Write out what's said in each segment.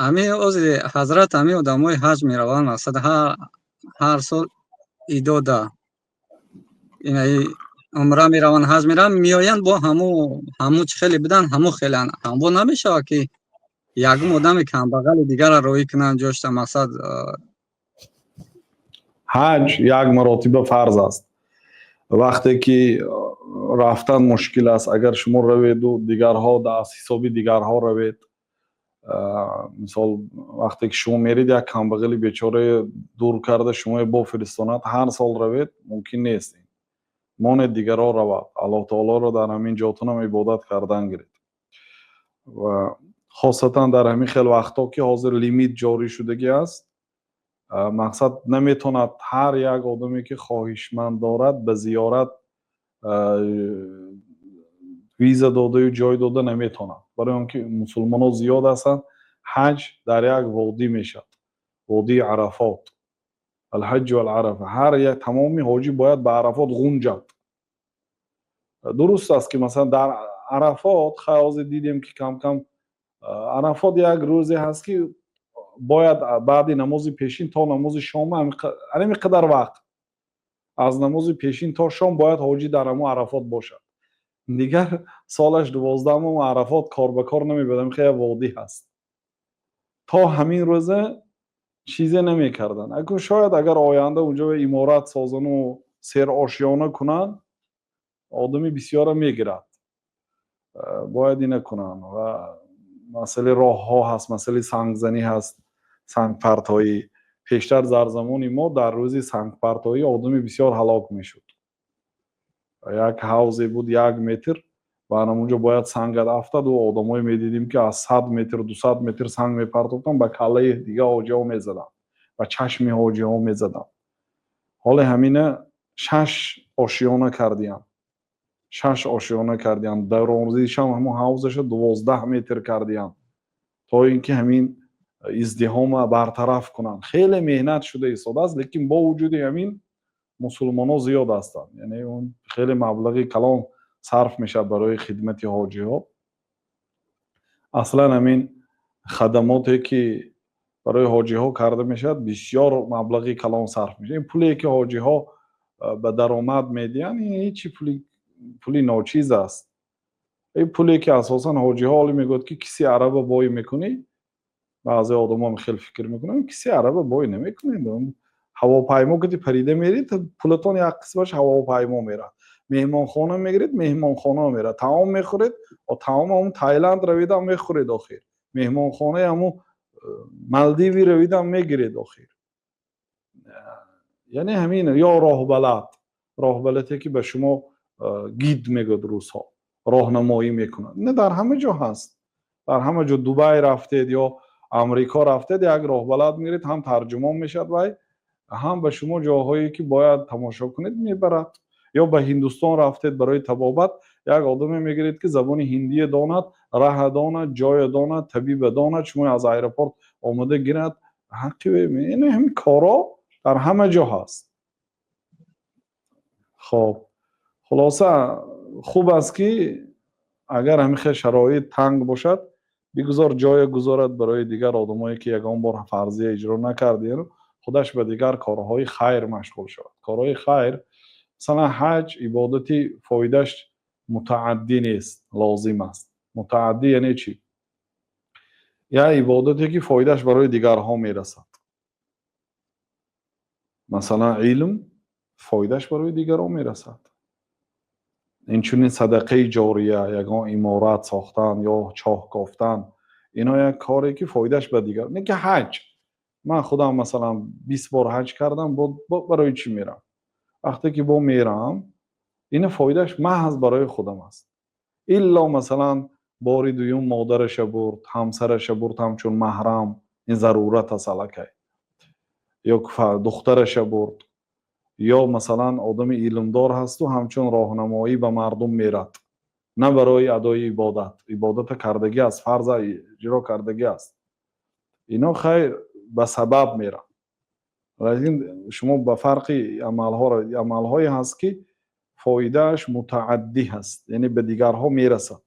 Ҳами ози, ҳазрат, ҳами одамои ҳаҷ мераванд, мақсад, ҳар сол идода инаи умра мераванд, ҳаҷ мераванд, меоянд, бо ҳаму чӣ хеле будан, ҳаму хеле ҳамбо намешавад, ки ягон одами камбағали дигарро роҳӣ кунанд ҷошта, мақсад. Ҳаҷ як маротиба фарз аст. Вақте ки рафтан мушкил аст, агар шумо раведу дигарҳо аз ҳисоби дигарҳо равед, мисол, вақте ки шумо меред, як камбағали бечорае дур карда шуморо бофиристонад, ҳар сол равед, мумкин нест. Монед, дигарҳо равад. Аллоҳ таолоро дар ҳамин ҷотунам ибодат кардан гиред. Ва хосатан дар ҳамин хел вақтҳо, ки ҳозир лимит ҷорӣ шудагӣ аст, мақсад, наметавонад ҳар як одаме, ки хоҳишманд дорад ба зиёрат, виза додаю ҷой дода наметавонад, барои он ки мусулмонҳо зиёд ҳастанд. Ҳаҷ дар як водӣ мешавад, водии Арафот. الحج والعرفة. Ҳар як тамоми ҳоҷӣ бояд ба Арафот ғунҷад. Дуруст аст, ки масалан дар Арафот, ҳозир дидем, ки камкам Арафот як рӯзе ҳаст, ки бояд баъди намози пешин то намози шом, ҳамин қадар вақт, аз намози пешин то шом бояд ҳоҷӣ дар ҳамон Арафот бошад. Дигар солаш 12 моҳ Арафот кор ба кор намебарад. Ҳамин водӣ ҳаст, то ҳамин рӯза чизе намекарданд. Акун шояд, агар оянда унҷо иморат созану серошёна кунанд, одами бисёра мегирад. Бояд ина кунанд. Ва масъалаи роҳҳо ҳаст, масъалаи сангзанӣ ҳаст, сангпартоӣ. Пештар, дар замони мо, дар рӯзи сангпартоӣ одами бисёр ҳалок мешуд. Як ҳавзе буд, 1 метр, ва ана онҷо бояд сангат афтаду одамое медидим, ки аз 100 метр, 200 метр санг мепартофтанд, ба каллаи дигар ҳоҷиҳо мезаданд, ба чашми ҳоҷиҳо мезаданд. Ҳоле ҳамина шаш ошёна кардиянд, шаш ошёна кардиянд. Дарозишам ҳамон ҳавзаша 12 метр кардиянд, то ин ки ҳамин издиҳома бартараф кунанд. Хеле меҳнат шуда истодааст, лекин бо вуҷуди ҳамин мусулмонҳо зиёд ҳастанд. Яъне он хеле маблағи калон сарф мешавад барои хидмати ҳоҷиҳо. Аслан ҳамин хадамоте, ки барои ҳоҷиҳо карда мешавад, бисёр маблағи калон сарф мешавад. Ин пуле, ки ҳоҷиҳо ба даромад медиҳанд, ин ҳечи пули ночиз аст. Ин пуле, ки асосан ҳоҷиҳо ҳоле мегӯяд, ки киси араба бой мекунӣ, баъзе одамон хеле фикр мекунанд, киси араба бой намекунед. Ҳавопаймо кати парида меред, пулатон як қисмаш ҳавопаймо меравад. Меҳмонхона мегиред, меҳмонхона меравад. Таом мехӯред, таом ҳамун Таиланд равидам мехӯред охир, меҳмонхонаи ҳамун Малдиви равидам мегиред охир. Яъне ҳамин ё роҳбалад, роҳбаладе, ки ба шумо гид мегӯяд русҳо, роҳнамоӣ мекунад, не, дар ҳама ҷо ҳаст. Дар ҳама ҷо, Дубай рафтед ё Амрико рафтед, як роҳбалад мегиред, ҳам тарҷумон мешавад вай, ҳам ба шумо ҷоҳое, ки бояд тамошо кунед, мебарад. Ё ба Ҳиндустон рафтед барои табобат, як одаме мегиред, ки забони ҳиндие донад, раҳа донад, ҷоя донад, табиба донад, шумо аз аэропорт омода гирад. Ҳаққи ҳамин корҳо дар ҳама ҷо ҳаст. Хоб, хулоса, хуб аст, ки агар ҳамин хел шароит танг бошад, бигузор ҷое гузорад барои дигар одамое, ки ягон бор фарзия иҷро накардиену худаш ба дигар корҳои хайр машғул шавад. Корҳои хайр, масалан, ҳаҷ ибодати фоидааш мутааддӣ нест, лозим аст. Мутааддӣ яъне чӣ? Як ибодате, ки фоидааш барои дигарҳо мерасад. Масалан, илм фоидааш барои дигарон мерасад. Инчунин садақаи ҷория, ягон иморат сохтан ё чоҳ кофтан, ино як коре, ки фоидааш ба дигар. Не ки ҳаҷ, ман худам, масалан, 20 бор ҳаҷ кардам, барои чӣ мерам? Вақте ки бо мерам, ина фоидааш маҳз барои худам аст. Илло, масалан, бори дуюм модараша бурд, ҳамсараша бурд ҳамчун маҳрам, ин зарурат аст аллакай, ё духтараша бурд, ё масалан, одами илмдор ҳасту ҳамчун роҳнамоӣ ба мардум мерад, на барои адои ибодат. Ибодата кардагӣ аст, фарза иҷро кардагӣ аст. Ино хайр, ба сабаб мерад. Лекин шумо ба фарқи амалҳо, амалҳое ҳаст, ки фоидааш мутааддӣ ҳаст, яъне ба дигарҳо мерасад.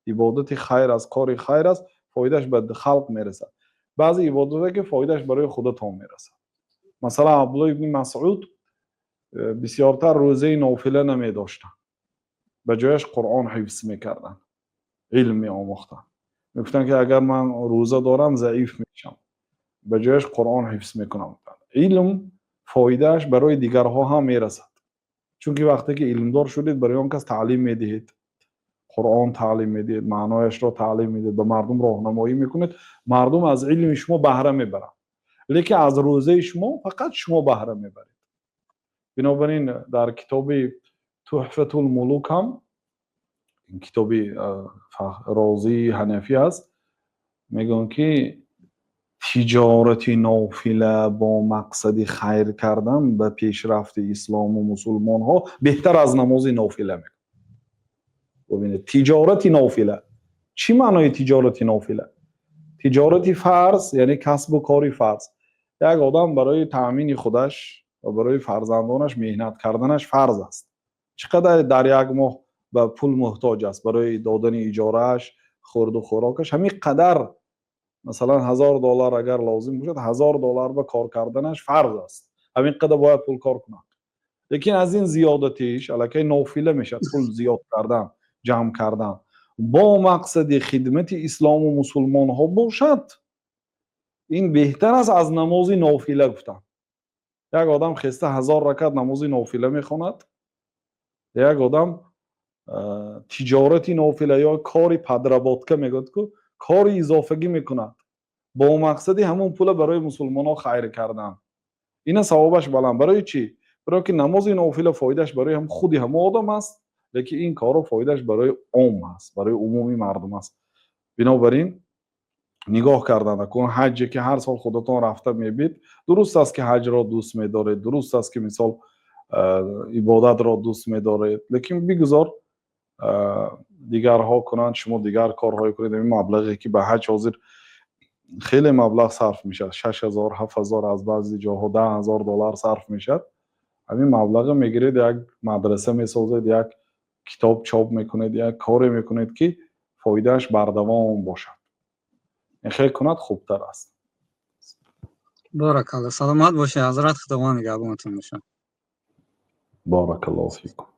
Ибодати хайр аст, кори хайр аст, фоидааш ба халқ мерасад. Баъзе ибодате, ки фоидааш барои худатон мерасад. Масалан, Абдулло ибни Масъуд бисёртар рӯзаи нофила намедоштанд, ба ҷояш Қуръон ҳифз мекарданд, илм меомӯхтанд. Мегуфтанд, ки агар ман рӯза дорам, заиф мешавам, ба ҷояш Қуръон ҳифз мекунам. Илм фоидааш барои дигарҳо ҳам мерасад, чунки вақте ки илмдор шудед, барои он кас таълим медиҳед, Қуръон таълим медиҳед, маънояшро таълим медиҳед, ба мардум роҳнамоӣ мекунед, мардум аз илми шумо баҳра мебаранд, лекин аз рӯзаи шумо фақат шумо баҳра мебаред. Бинобар ин дар китоби Туҳфатулмулук ҳам, китоби Розии Ҳанафӣ аст, мегӯянд, ки тиҷорати нофила бо мақсади хайр кардан ба пешрафти ислому мусулмонҳо беҳтар аз намози нофила. Мекунад, бубинед, тиҷорати нофила. Чӣ маънои тиҷорати нофила? Тиҷорати фарз, яъне касбу кори фарз, як одам барои таъмини худаш ва барои фарзандонаш меҳнат карданаш фарз аст. Чӣ қадар дар як моҳ ба пул муҳтоҷ аст барои додани иҷорааш, хӯрду хӯрокаш, ҳамин қадар, масалан, 1000 доллар агар лозим бошад, 1000 доллар ба кор карданаш фарз аст, ҳамин қадар бояд пул кор кунад. Лекин аз ин зиёдатиш аллакай нофила мешавад. Пул зиёд кардан, ҷамъ кардан бо мақсади хидмати ислому мусулмонҳо бошад, ин беҳтар аст аз намози нофила, гуфтам. Як одам хеста 1000 ракат намози нофила мехонад, як одам тиҷорати нофила ё кори подработка мегӯяд ку, кори изофагӣ мекунад бо мақсади ҳамон пула барои мусулмонҳо хайр кардан, ина савобаш баланд. Барои чӣ? Барои ки намози нофила фоидааш барои худи ҳамон одам аст, лекин ин корро фоидааш барои ом аст, барои умуми мардум аст. Бинобар ин нигоҳ кардан акун, ҳаҷе ки ҳар сол худатон рафта мебид, дуруст аст, ки ҳаҷро дӯст медоред, дуруст аст, ки мисол ибодатро дӯст медоред, лекин бигузор дигарҳо кунанд, шумо дигар корҳое кунед. Ин маблағе, ки ба ҳаҷ ҳозир хеле маблағ сарф мешавад, 6000, 7000, аз баъзе ҷоҳо 10 000 доллар сарф мешавад, ҳамин маблағро мегиред, як мадраса месозед, як китоб чоп мекунед, як коре мекунед, ки фоидааш бардавом бошад. Ин хел кунад, хубтар аст. Боракалло, саломат бошед, ҳазрат, Худованд нигаҳбонатон бошад. Боракаллоҳу фикум.